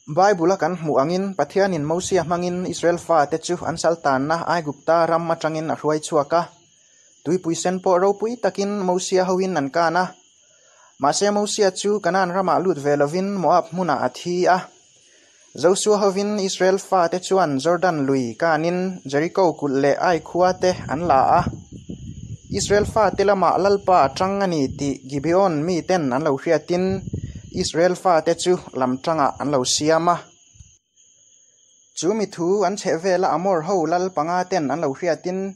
Bible-a kan hmuh angin Pathianin Mosia hmangin Israel fate chu an saltanna Aigupta ram atangin a hruai chhuak a. Tuipui sen pawh ropui takin Mosia hoin an kan a. Mahse Mosia chu Kanaan ramah lut ve lovin Moab hmunah a thi a. Josua hovin Israel fate chuan Jordan lui kanin Jeriko kulh leh Ai khua te an la a. Israel fate lamah Lalpa a tang a ni tih Gibeon miten an lo hriatin Israel fate chu lam tangah an lo siam a. Chu mi thu an chheh vela Amor ho lal panga ten an lo hriatin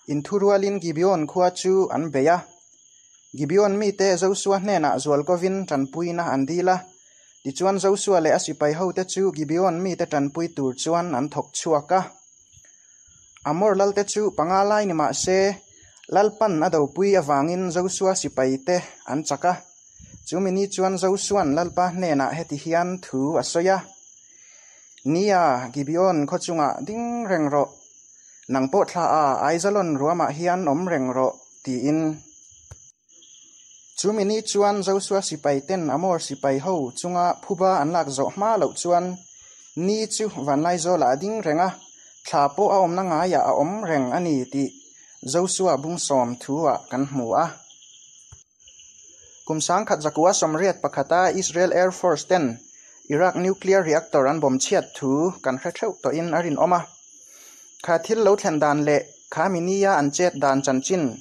inthurualin Gibeon khua chu an bei a. Gibeon mite Josua hnenah zual kovin tanpuina an dil a. Tichuan Josua leh a sipai hote chu Gibeon mite tanpui tur chuan an thawk chhuak a. Amor lalte chu panga lai ni mah se, Lalpan a dopui avangin Josua sipaite an chak a. Chumi ni chuan Josua'n Lalpa hnenah heti hian thu a sawi a, Nia, Gibeon khaw chungah ding reng rawh, nang pawh thla a Aijalon ruamah hian awm reng rawh, tiin. Chumi ni chuan Josua sipaiten Amor sipai ho chunga phuba an lak zawh hma loh chuan ni chu vanlaizawlah a ding reng a, thla pawh a awmna ngaiah a awm reng a ni tih Josua bungsawm thu-ah kan hmu a. Kum sangkhat zakua sawmriat pakhata Israel Air Force ten Iraq nuclear reactor an bawm chhiat thu kan hre theuh tawhin a rinawm a. Kha thil lo thlen dan leh kha minia an chet dan chanchin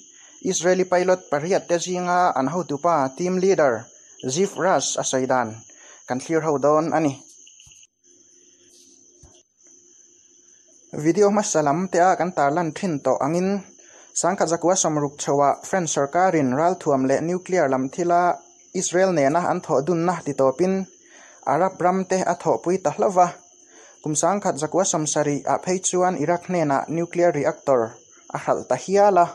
Israeli pilot pariat te zinga an hotupa team leader Ziv Raz a sawi dan kan thlir ho dawn a ni. Video hmasa lam te a kan tarlan thin tawh angin sangkhat zakua sawmruk chhoah French sorkarin ralthuam leh nuclear lam thila Israel nena an thawh dunna ti tawpin Arab ram te a thawhpui ta hlauh va. Kum sangkhat zakua sawmsarih ah phei chuan Iraq hnenah nuclear reactor a hralh ta hial a.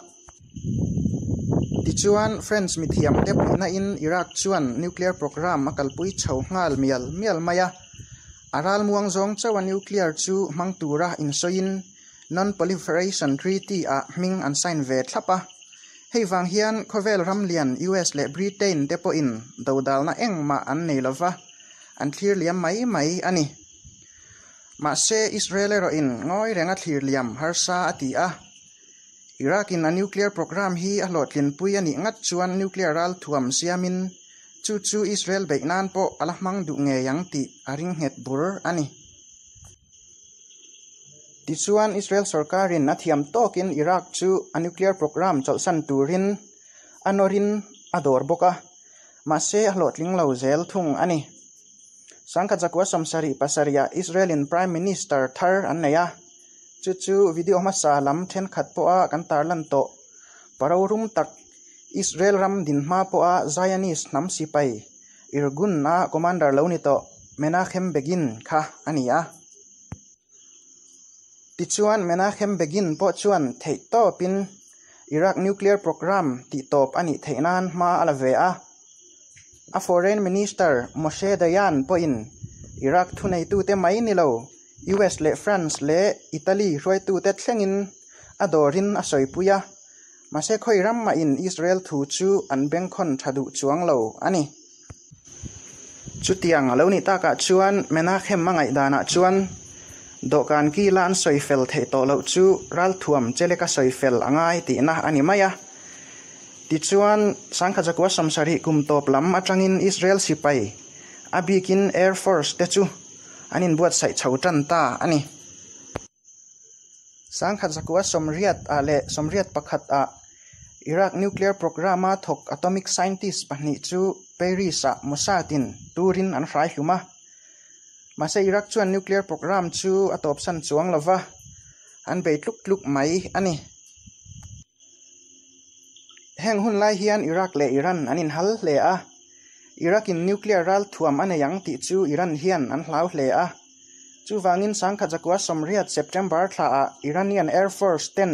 Tichuan, French mithiamte puihnain Iraq chuan nuclear program a kalpui chho nghal mial mial mai a. A ralmuang zawng chauha nuclear chu hmang tura insawiin Non-Proliferation Treaty ah hming an sign ve thlap a. Hei vang hian khawvel ram lian US leh Britain te pawhin dodalna engmah an nei lova, an thlir liam mai mai a ni. Mahse, Israel erawhin ngawi renga thlir liam harsa a ti a. Iraq-in a nuclear program hi a hlawhtlinpui a nih ngat chuan nuclear ralthuam siamin chu chu Israel beih nan pawh a la hmang duh ngei ang tih a ring nghet bur a ni. Tichuan, Israel sorkarin a thiam tawkin Iraq chu a nuclear program chawlhsan turin a nawrin a dawr bawk a, mahse a hlawhtling lo zel thung a ni. Sangkhat zakua sawmsarih pasarihah Israel-in Prime Minister thar an nei a, chu chu video hmasa lam thenkhat pawha kan tarlan tawh paro rum tak Israel ram dinhma pawha Zionist hnam sipai Irgun-a commander lo ni tawh Menachem Begin kha a ni a. Tichuan Menachem Begin pawh chuan theih tawpin Iraq nuclear program tih tawp a nih theih nan hma a la ve a. A foreign minister Moshe Dayan pawhin Iraq thuneitute mai ni lo US leh France leh Italy hruaitute thlengin a dawrin a sawipui a. Mahse khawi ram mahin Israel thu chu an bengkhawn tha duh chuang lo a ni. Chutiang a lo nih takah chuan Menachem a ngaihdanah chuan dawhkan kila an sawi fel theih tawh loh chu ralthuam cheleka sawi fel a ngai tihna a ni mai a. Tichuan, sangkhat zakua sawmsarih kum tawp lam atangin Israel sipai, a bikin Air Force te chu an inbuatsaih chho tan ta a ni. Sangkhat zakua sawmriat ah leh sawmriat pakhat ah Iraq nuclear program-a thawk atomic scientist pahnih chu Paris-ah Mossad-in turin an hrai hlum a. Mahse Iraq chuan nuclear program chu a tawpsan chuang lo va, an bei tluk tluk mai a ni. Heng hun lai hian Iraq leh Iran an inhal hle a, Iraq-in nuclear ralthuam a nei ang tih chu Iran hian an hlau hle a. Chuvangin sangkhat zakua sawmriat September thlaah Iranian Air Force ten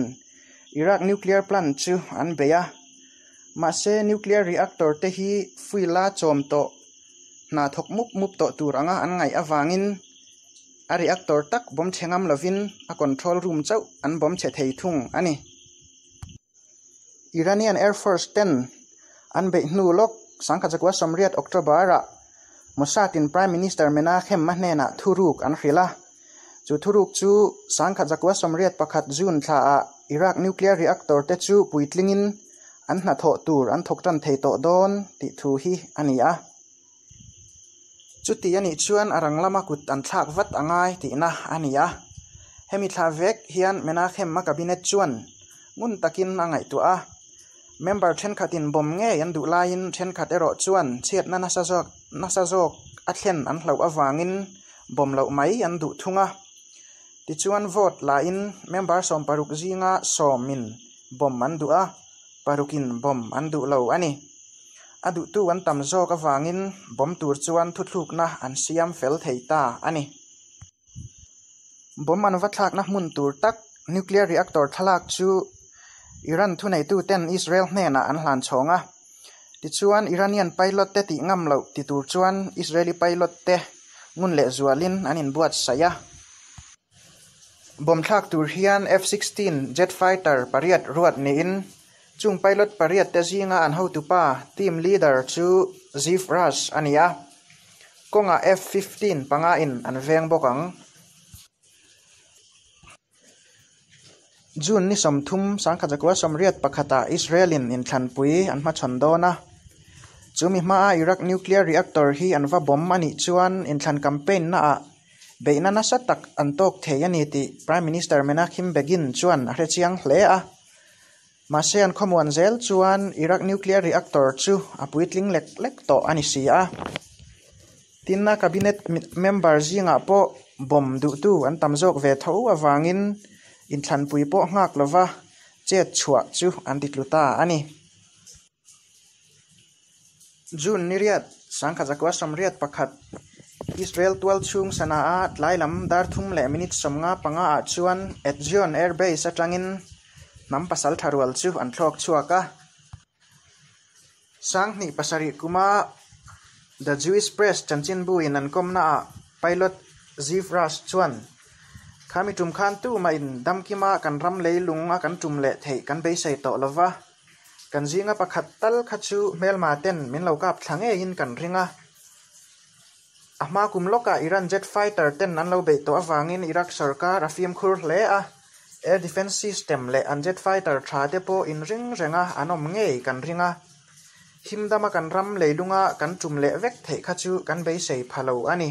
Iraq nuclear plant chu an bei a. Mahse nuclear reactor te hi fuel a chawm tawh hna thawk mup mup tawh tur anga an ngaih avangin a reactor tak bawm chhe ngam lovin a control room chauh an bawm chhe thei thung a ni. Iranian Air Force ten an beih hnu lawk sangkhat zakua sawmriat October-ah. Mossad-in Prime Minister Menachem-a hnenah thuruk an hrilh a. Chu thuruk chu 1981 June thlaah Iraq nuclear reactor te chu puitlingin an hnathawh tur an thawk tan thei tawh dawn tih thu hi a ni a. Chuti a nih chuan a rang lama kut an thlak vat a ngai tihna a ni a. Hemi thla vek hian Menachem-a cabinet chuan ngun takin a ngaihtuah a. Member thenkhatin bomb ngei an duh laiin thenkhat erawh chuan chhiatna nasa zawk nasa zawk a thlen an hlauh avangin bomb loh mai an duh thung a. Tichuan vote lahin member 60 zinga sawmin bomb an duh a, parukin bomb an duh lo a ni. A duhtu an tam zawk avangin bomb tur chuan thuthlukna an siam fel thei ta a ni. Bomb an va thlakna hmun tur tak nuclear reactor thlalak chu Iran thuneituten Israel hnenah an hlan chhawng a. Tichuan Iranian pilot te tih ngam loh ti tur chuan Israeli pilot te ngun lehzualin an inbuatsaih a. Bomb thlak tur hian F-16 jet fighter pariat ruat niin chung pilot pariat te zinga an hotupa team leader chu Ziv Raz a ni a. Kawngah F-15 panga in an veng bawk ang. June ni 30, 1981 ah Israel in inthlanpui an hmachhawn dawn a. Chumi hmaa Iraq nuclear reactor hi an va bomb a nih chuan inthlan campaign naah beihna nasa tak an tawk thei a ni tih Prime Minister Menachem Begin chuan a hrechiang hle a. Mahse an khawmuan zel chuan Iraq nuclear reactor chu a puitling lek lek tawh a ni si a. Tinna cabinet member zingah pawh bomb duhtu an tam zawk ve tho avangin inthlanpui pawh nghak lova chet chhuah chu an ti tlu ta a ni. June ni riat, 1981, Israel tual chhung Sanaa tlai lam dar thum leh minute 55 ah chuan Etzion Air Base atangin hnam pasal tha rual chu an thlawk chhuak a. 2007 kuma The Jewish Press chanchinbuin an kawmnaah pilot Ziv Raz chuan, Khami tum khan tumah in damkima kan ram leilung a kan tum leh theih kan beisei tawh lova. Kan zinga pakhat tal kha chu hmelma ten min lo kap thla ngeiin kan ring a. A hma kum lawkah Iran jet fighter ten an lo beih tawh avangin Iraq sarkar a fimkhur hle a, air defence system leh an jet fighter tha te pawh inring renga an awm ngei kan ring a. Himdama kan ram leilunga kan tum leh vek theih kha chu kan beisei pha lo a ni.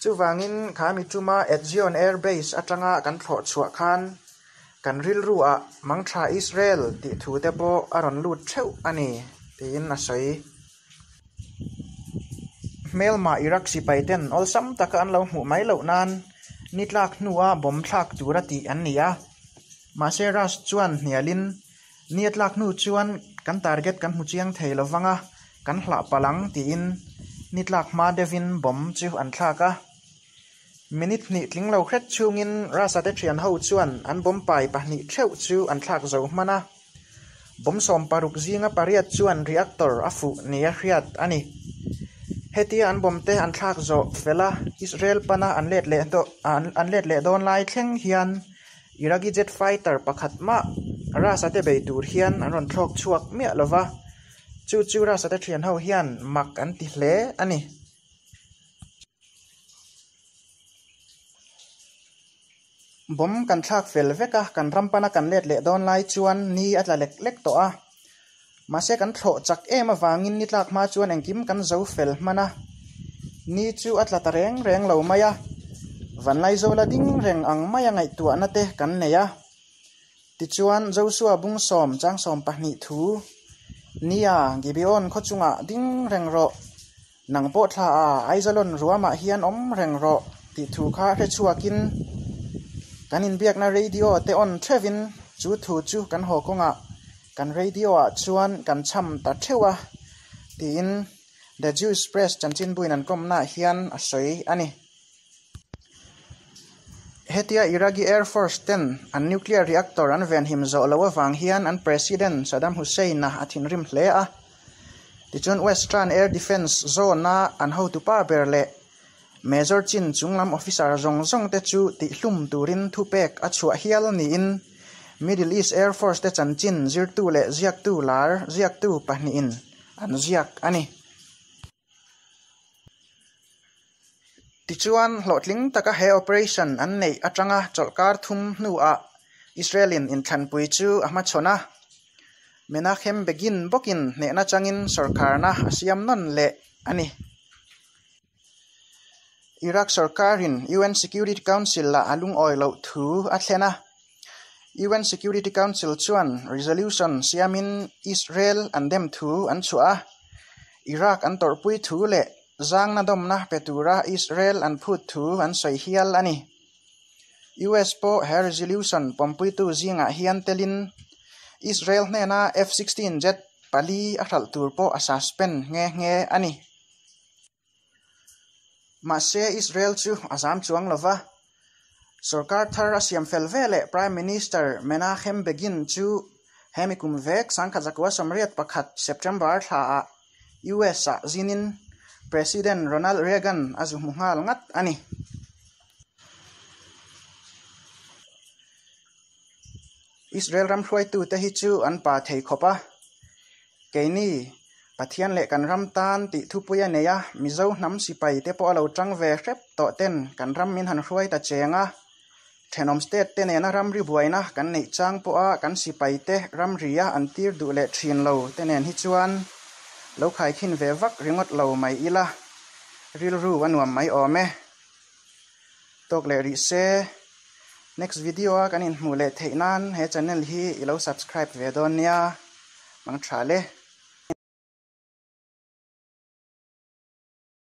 Chuvangin kha mi tuma Etzion Air Base atanga kan thlawh chhuah khan kan rilru ah Mangtha Israel tih thu te pawh a rawn lut theuh a ni, tiin a sawi. Hmelma Iraq sipai ten awlsam taka an lo hmuh mai loh nan ni tlak hnua bomb thlak tura tih an ni a. Mahse Ras chuan hnialin ni a tlak hnu chuan kan target kan hmu chiang thei lo vang a, kan hlah palh ang tiin ni tlak hma deuhin bomb chu an thlak a. Minute hnih tling lo hret chhungin Rasa te thian ho chuan an bomb pai pahnih theuh chu an thlak zo hman a. Bomb 60 zinga pariat chuan reactor a fuh nia hriat a ni. Hetia an bomb te an thlak zawh fel a, Israel pana an let leh an let leh dawn lai thleng hian Iraqi jet fighter pakhat mah Rasa te bei tur hian an rawn thlawk chhuak miah lova, chu chu Rasa te thian ho hian mak an ti hle a ni. Bomb kan thlak fel vek a, kan ram pana kan let leh dawn lai chuan ni a tla lek lek tawh a. Mahse kan thlawh chak em avangin ni tlak hma chuan engkim kan zo fel hman a. Ni chu a tla ta reng reng lo mai a, Vanlaizawla ding reng ang maia ngaihtuahna te kan nei a. Tichuan Joshua bung sawm chang 12 thu, Nia, Gibeon khaw chungah ding reng rawh. Nang pawh thla a Aijalon ruamah hian awm reng rawh tih thu kha hre chhuakin kan inbiakna radio te on theuhin chu thu chu kan haw kawngah kan radio ah chuan kan cham ta theuh a tiin The Jewish Press chanchinbuin an kawmnaah hian a sawi a ni. Hetia Iraqi Air Force ten an nuclear reactor an venhim zawh loh avang hian an President Saddam Hussein-a a thinrim hle a. Tichuan Western Air Defence Zone-a an hotupa ber leh Major chin chunglam officer zawng zawng te chu tihlum turin thupek a chhuah hial niin Middle East Air Force te chanchin zirtu leh ziaktu lar ziaktu pahnihin an ziak a ni. Tichuan, hlawhtling taka he operation an neih atanga chawlhkar thum hnuah Israel-in inthlanpui chu a hmachhawn a. Menachem Begin bawkin hnehna changin sawrkarna a siam nawn leh a ni. Iraq sawrkarin UN Security Council-ah a lungawi loh thu a thlen a. UN Security Council chuan resolution siamin Israel an dem thu an chhuah a. Iraq an tawrhpui thu leh zangna dawmna pe tura Israel an phut thu an sawi hial a ni. US pawh he resolution pawmpuitu zingah hian telin Israel hnena F-16 jet pali a hralh tur pawh a suspend nghe nghe a ni. Mahse, Israel chu a zam chuang lo va. Sorkar thar a siam fel veleh Prime Minister Menachem Begin chu hemi kum vek 1981 September thlaah US-ah zinin President Ronald Reagan a zu hmu nghal ngat a ni. Israel ram hruaitute hi chu an pa thei khawp a. Keini, Pathian leh kan ram tan tih thupui a nei a, Mizo hnam sipai te pawh a lo tang ve hrep tawh ten kan ram min han hruai ta cheng a. Thenawm state te nena ramri buaina kan neih chang pawha kan sipai te ramria an tir duh leh thin lo te nen hi chuan lo khaikhin ve vak ringawt lo mai ila, rilru a nuam mai awm e. Tawk leh rih se. Next video a kan inhmuh leh theih nan he channel hi i lo subscribe ve dawn nia. Mang tha le.